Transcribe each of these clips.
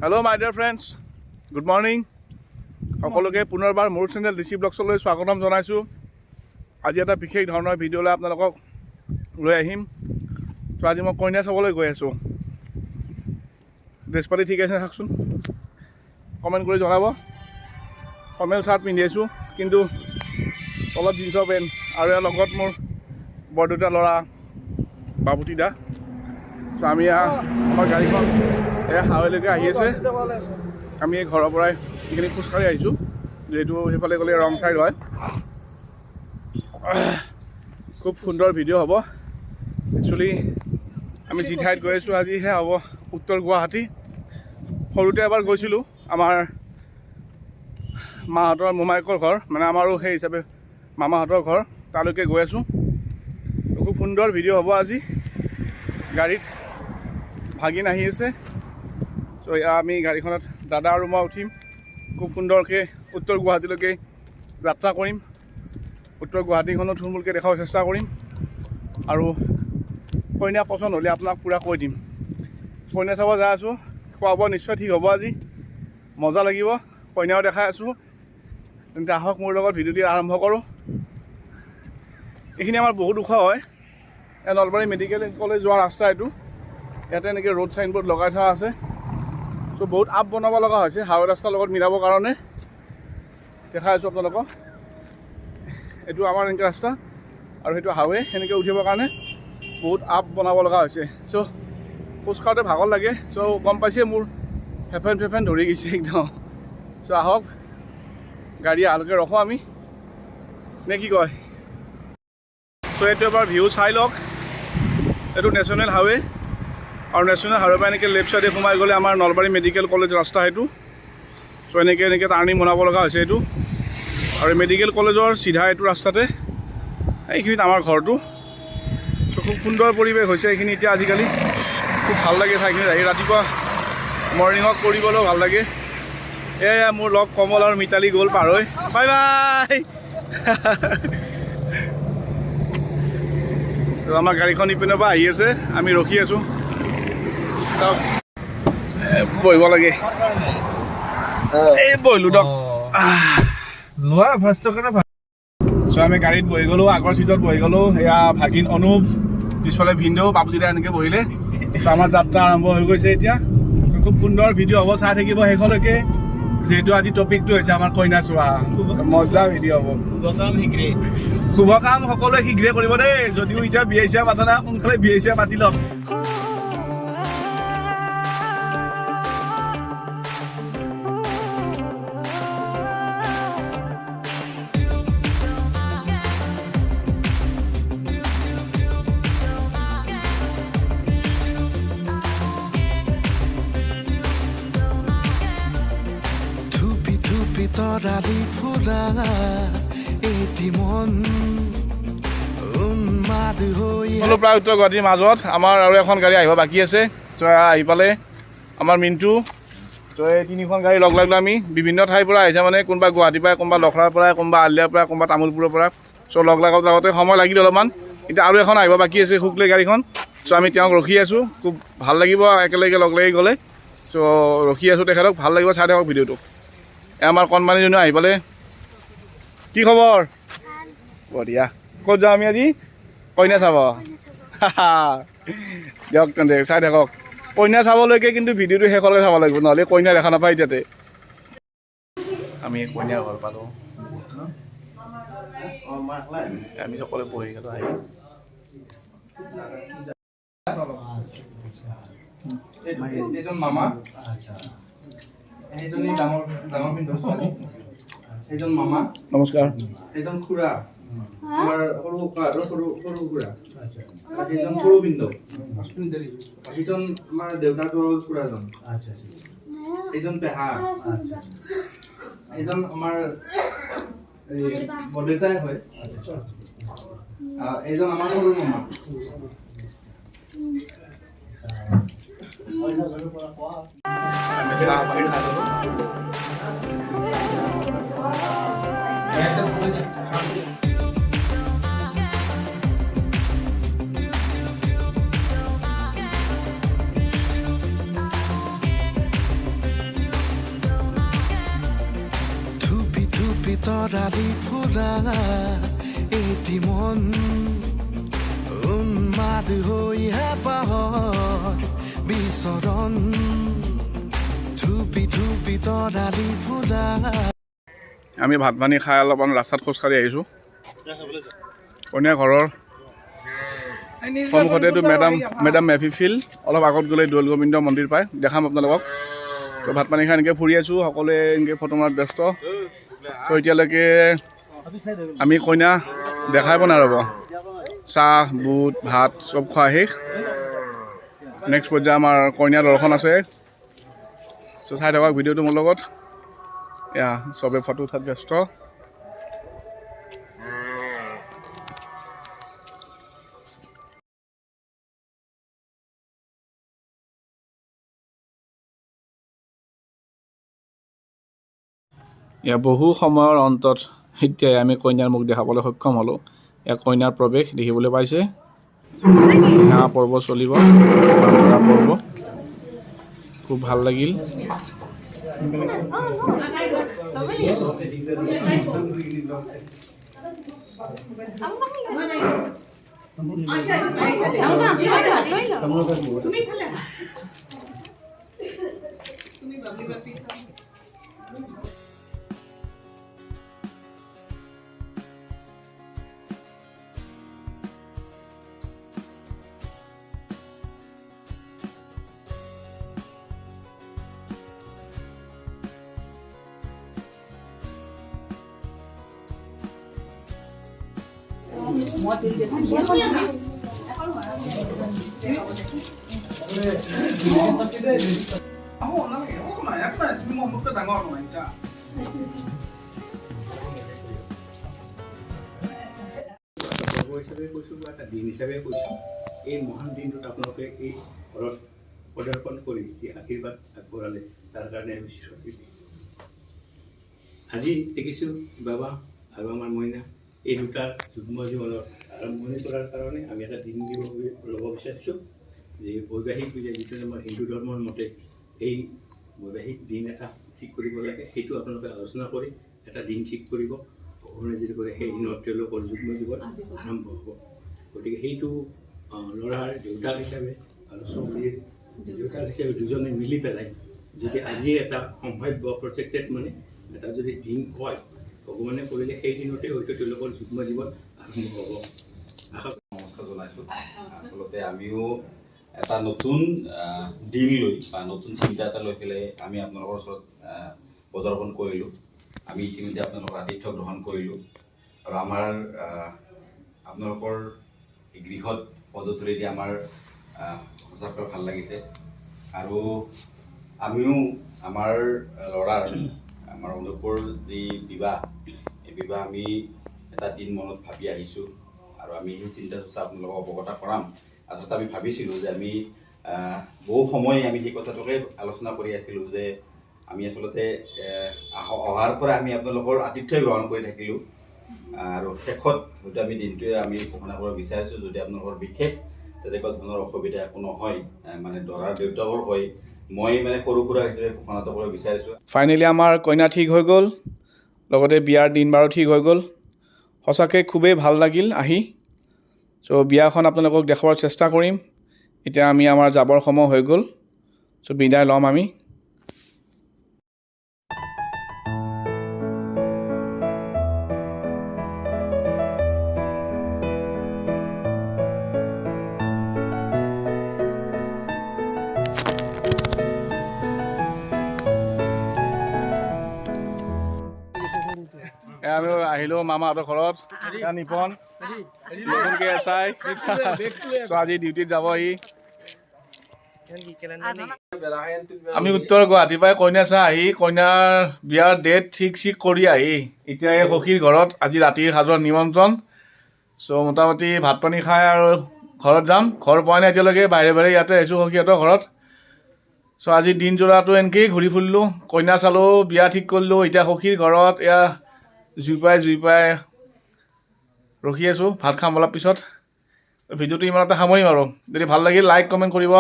Hello my dear friends, good morning. সকলোকে পুনৰবাৰ মোৰ চেনেল ডিচি ব্লগছলৈ স্বাগতম জনাইছোঁ। আজি এটা বিশেষ ধৰণৰ ভিডিঅ'লৈ আপোনালোকক লৈ আহিম। ত' আজি মই কইনা চাবলৈ গৈ আছোঁ। ড্ৰেছ পাতি ঠিক আছে চাওকচোন, কমেণ্ট কৰি জনাব। ফৰ্মেল চাৰ্ট পিন্ধি আছোঁ, কিন্তু তলত জিন্সৰ পেণ্ট। আৰু ইয়াৰ লগত মোৰ বৰদেউতা ল'ৰা বাবুটি দা। ত' আমি আমাৰ গাড়ীখন এয়া হাৱেলৈকে আহি আছে। আমি এই ঘৰৰ পৰাই এইখিনি খোজকাঢ়ি আহিছোঁ, যিহেতু সেইফালে গ'লে ৰং চাইড হয়। খুব সুন্দৰ ভিডিঅ' হ'ব। একচুৱেলি আমি যি ঠাইত গৈ আছোঁ আজি, সেয়া হ'ব উত্তৰ গুৱাহাটী। সৰুতে এবাৰ গৈছিলোঁ, আমাৰ মাহঁতৰ মোমায়েকৰ ঘৰ, মানে আমাৰো সেই হিচাপে মামাহঁতৰ ঘৰ, তালৈকে গৈ আছোঁ। খুব সুন্দৰ ভিডিঅ' হ'ব আজি। গাড়ীত ভাগিন আহি আছে। ত' এয়া আমি গাড়ীখনত দাদা আৰু মই উঠিম। খুব সুন্দৰকৈ উত্তৰ গুৱাহাটীলৈকে যাত্ৰা কৰিম। উত্তৰ গুৱাহাটীখনো থুলমূলকৈ দেখাব চেষ্টা কৰিম আৰু কইনা পচন্দ হ'লে আপোনাক পূৰা কৈ দিম। কইনা চাব যাই আছোঁ। খোৱা বোৱা নিশ্চয় ঠিক হ'ব আজি, মজা লাগিব। কইনাও দেখাই আছোঁ। তেন্তে আহক মোৰ লগত, ভিডিঅ'টি আৰম্ভ কৰোঁ। এইখিনি আমাৰ বহুত ওখ হয়। এই নলবাৰী মেডিকেল কলেজ যোৱা ৰাস্তা এইটো। ইয়াতে এনেকৈ ৰোড চাইনবোৰ্ড লগাই থোৱা আছে। চ' বহুত আপ বনাব লগা হৈছে হাইৱে ৰাস্তাৰ লগত মিলাবৰ কাৰণে। দেখাই আছোঁ আপোনালোকক। এইটো আমাৰ এনেকৈ ৰাস্তা আৰু সেইটো হাইৱে। সেনেকৈ উঠিবৰ কাৰণে বহুত আপ বনাব লগা হৈছে। চ' খোজ কাঢ়োতে ভাগৰ লাগে। চ' গম পাইছে, মোৰ ফেফেন ফেফেন ধৰি গৈছে একদম। চ' আহক, গাড়ী অহালৈকে ৰখোঁ আমি, নে কি কয়? চ' এইটো এবাৰ ভিউ চাই লওক। এইটো নেশ্যনেল হাইৱে আৰু নেশ্যনেল হাইৱেৰ পৰা এনেকৈ লেফ্ট চাইডে সোমাই গ'লে আমাৰ নলবাৰী মেডিকেল কলেজ ৰাস্তা সেইটো। চ' এনেকৈ এনেকৈ টাৰ্ণিং বনাব লগা হৈছে এইটো। আৰু মেডিকেল কলেজৰ চিধা এইটো ৰাস্তাতে এইখিনিত আমাৰ ঘৰটো। চ' খুব সুন্দৰ পৰিৱেশ হৈছে এইখিনি এতিয়া আজিকালি। খুব ভাল লাগে ঠাইখিনিত আহি। ৰাতিপুৱা মৰ্ণিং ৱাক কৰিবলৈও ভাল লাগে। এয়া মোৰ লগ কমল আৰু মিতালী গ'ল পাৰ হৈ। Bye bye. আমাৰ গাড়ীখন ইপিনৰ পৰা আহি আছে, আমি ৰখি আছোঁ। চাওক, বহিব লাগে। এই বহিলোঁ দক। লোৱা ফাৰ্ষ্টৰ কাৰণে ভাল। চ' আমি গাড়ীত বহি গ'লোঁ, আগৰ চিটত বহি গ'লোঁ। এয়া ভাগিন অনুপ, পিছফালে ভিনদেউ, বাপুজিদা এনেকৈ বহিলে। চ' আমাৰ যাত্ৰা আৰম্ভ হৈ গৈছে এতিয়া। চ' খুব সুন্দৰ ভিডিঅ' হ'ব, চাই থাকিব শেষলৈকে। যিহেতু আজি টপিকটো হৈছে আমাৰ কইনা চোৱা। So, মজা ভিডিঅ' হ'ব। কাম শীঘ্ৰেই। শুভ কাম সকলোৱে শীঘ্ৰে কৰিব দেই। যদিও এতিয়া বিয়া চিয়া পাতা নাই, সোনকালে বিয়া চিয়া পাতি লওক। থুপি থুপি তৰালি ফুৰা এটি মন উন্মাদ হৈ সকলো প্ৰায় উত্তৰ গুৱাহাটীৰ মাজত আমাৰ আৰু এখন গাড়ী আহিব বাকী আছে। ত' আহি পালে আমাৰ মিণ্টু। ত' এই তিনিখন গাড়ী লগ লাগিলোঁ আমি। বিভিন্ন ঠাইৰ পৰা আহিছে, মানে কোনোবা গুৱাহাটীৰ পৰা, কোনোবা লখৰাৰ পৰা, কোনোবা আলিয়াৰ পৰা, কোনোবা তামোলপুৰৰ পৰা। চ' লগ লাগাত লগতে সময় লাগিল অলপমান। এতিয়া আৰু এখন আহিব বাকী আছে, শুক্লে গাড়ীখন। চ' আমি তেওঁক ৰখি আছোঁ। খুব ভাল লাগিব একেলগে লগ লাগি গ'লে। চ' ৰখি আছোঁ তেখেতক, ভাল লাগিব, চাই থাকক ভিডিঅ'টো। এই আমাৰ কণমানিজনীও আহি পালে। কি খবৰ? বঢ়িয়া। ক'ত যাওঁ আমি আজি? কইনা চাব। দিয়ক তেন্তে, চাই থাকক কইনা চাবলৈকে। কিন্তু ভিডিঅ'টো শেষলৈকে চাব লাগিব, নহ'লে কইনা দেখা নাপায় এতিয়াতে। আমি কইনা ঘৰ পালোঁ। আমি সকলোৱে বহি গ'লোঁ আহি। এইজন মামা, সেইজনী ডাঙৰ ডাঙৰ পিন্ধ ছোৱালী। সেইজন মামা। নমস্কাৰ। সেইজন খুৰা, আমাৰ সৰু ককাহঁতৰ সৰু সৰু খুৰা। আৰু সেইজন সৰু ভিনদেউ। সেইজন আমাৰ দেউতাকৰ খুৰাজন। এইজন পেহা। এইজন আমাৰ এই বৰদেউতাই হয়। এইজন আমাৰ সৰু মামা। আমি চাহ পানী খাই ল'লোঁ। তৰালি ফুলা এটি মন উন্মাদ হৈ হেঁপাহৰ বিচৰণ, থুপি থুপি তৰালি ফুলা। আমি ভাত পানী খাই অলপমান ৰাস্তাত খোজকাঢ়ি আহিছোঁ। কইনা ঘৰৰ সন্মুখতে এইটো মেডাম মেডাম মেফি ফিল্ড, অলপ আগত গ'লে দৌল গোবিন্দ মন্দিৰ পায়, দেখাম আপোনালোকক। তো ভাত পানী খাই এনেকৈ ফুৰি আছোঁ, সকলোৱে এনেকৈ ফটো মৰাত ব্যস্ত। তো এতিয়ালৈকে আমি কইনা দেখাই পোৱা নাই, ৰ'ব। চাহ, বুট, ভাত চব খোৱা শেষ। নেক্সট পৰ্যায় আমাৰ কইনা দৰ্শন আছে। চ' চাই থাকক ভিডিঅ'টো মোৰ লগত। এয়া চবে ফটো উঠাত ব্যস্ত। ইয়াৰ বহু সময়ৰ অন্তত এতিয়াই আমি কইনাৰ মুখ দেখাবলৈ সক্ষম হ'লোঁ। ইয়াৰ কইনাৰ প্ৰৱেশ দেখিবলৈ পাইছে। সেৱা পৰ্ব চলিব, সেৱা পৰ্ব খুব ভাল লাগিল। পৰ্ব হিচাপে কৈছোঁ বা এটা দিন হিচাপে কৈছোঁ, এই মহান দিনটোত আপোনালোকে এই ঘৰত পদাৰ্পণ কৰি যি আশীৰ্বাদ আগবঢ়ালে, তাৰ কাৰণে আমি চিৰকৃতজ্ঞ। আজি দেখিছোঁ বাবা আৰু আমাৰ মইনা, এই দুটাৰ যুগ্ম জীৱনৰ আৰম্ভণি কৰাৰ কাৰণে আমি এটা দিন দিব ল'ব বিচাৰিছোঁ যে বৈবাহিক পূজা, যিটো আমাৰ হিন্দু ধৰ্মৰ মতে এই বৈবাহিক দিন এটা ঠিক কৰিব লাগে, সেইটো আপোনালোকে আলোচনা কৰি এটা দিন ঠিক কৰিব। ভগৱানে যদি কৰে, সেই দিনত তেওঁলোকৰ যুগ্ম জীৱন আৰম্ভ হ'ব। গতিকে সেইটো ল'ৰাৰ দেউতাক হিচাপে আৰু ছোৱালীৰ দেউতাক হিচাপে দুজনে মিলি পেলাই যদি আজি এটা সম্ভাৱ্য প্ৰজেক্টেড মানে এটা যদি দিন কয়, ভগৱানে কৰিলে সেই দিনতে হয়তো তেওঁলোকৰ যুগ্ম জীৱন আৰম্ভ হ'ব, আশা নমস্কাৰ জনাইছোঁ। আচলতে আমিও এটা নতুন দিন লৈ বা নতুন চিন্তা এটা লৈ পেলাই আমি আপোনালোকৰ ওচৰত পদাৰ্পণ কৰিলোঁ। আমি ইতিমধ্যে আপোনালোকৰ আতিথ্য গ্ৰহণ কৰিলোঁ আৰু আমাৰ আপোনালোকৰ এই গৃহত পদধূলি দি আমাৰ সঁচাকৈ ভাল লাগিছে। আৰু আমিও আমাৰ ল'ৰাৰ, আমাৰ অনুপৰ যি বিবাহ, এই বিবাহ আমি এটা দিন মনত ভাবি আহিছোঁ আৰু আমি সেই চিন্তা চৰ্চা আপোনালোকক অৱগত কৰাম। আচলতে আমি ভাবিছিলোঁ যে আমি বহু সময় আমি সেই কথাটোকে আলোচনা কৰি আছিলোঁ যে আমি আচলতে অহাৰ পৰা আমি আপোনালোকৰ আতিথ্যই গ্ৰহণ কৰি থাকিলোঁ আৰু শেষত হয়তো আমি দিনটোৱে আমি ঘোষণা কৰিব বিচাৰিছোঁ, যদি আপোনালোকৰ বিশেষ তেনেকুৱা ধৰণৰ অসুবিধা একো নহয়, মানে দৰাৰ দেউতাকৰ হৈ মই মানে সৰু সুৰা হিচাপে ঘোষণাটো কৰিব বিচাৰিছোঁ। ফাইনেলি আমাৰ কইনা ঠিক হৈ গ'ল, লগতে বিয়াৰ দিন বাৰো ঠিক হৈ গ'ল। সঁচাকৈ খুবেই ভাল লাগিল আহি। চ' বিয়াখন আপোনালোকক দেখুওৱাৰ চেষ্টা কৰিম। এতিয়া আমি আমাৰ যাবৰ সময় হৈ গ'ল, চ' বিদায় ল'ম আমি। আমি আহিলোঁ মামাহঁতৰ ঘৰত। এয়া নিপন, নতুনকৈ এছ I. চ' আজি ডিউটিত যাব সি। আমি উত্তৰ গুৱাহাটীৰ পৰাই কইনা চাই আহি, কইনাৰ বিয়াৰ ডেট ঠিক চিক কৰি আহি এতিয়া এই সখীৰ ঘৰত আজি ৰাতিৰ সাজৰ নিমন্ত্ৰণ। চ' মোটামুটি ভাত পানী খাই আৰু ঘৰত যাম। ঘৰ পোৱা নাই এতিয়ালৈকে, বাহিৰে বাহিৰে ইয়াতে আহিছোঁ সখীহঁতৰ ঘৰত। চ' আজি দিনযোৰাটো এনেকেই ঘূৰি ফুৰিলোঁ, কইনা চালোঁ, বিয়া ঠিক কৰিলোঁ। এতিয়া সখীৰ ঘৰত এয়া জুই পাই জুই পাই ৰখি আছোঁ, ভাত খাম অলপ পিছত। ভিডিঅ'টো ইমানতে সামৰিম আৰু যদি ভাল লাগিল লাইক কমেণ্ট কৰিব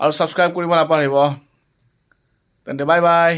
আৰু ছাবস্ক্ৰাইব কৰিব নাপাহৰিব। তেন্তে বাই বাই।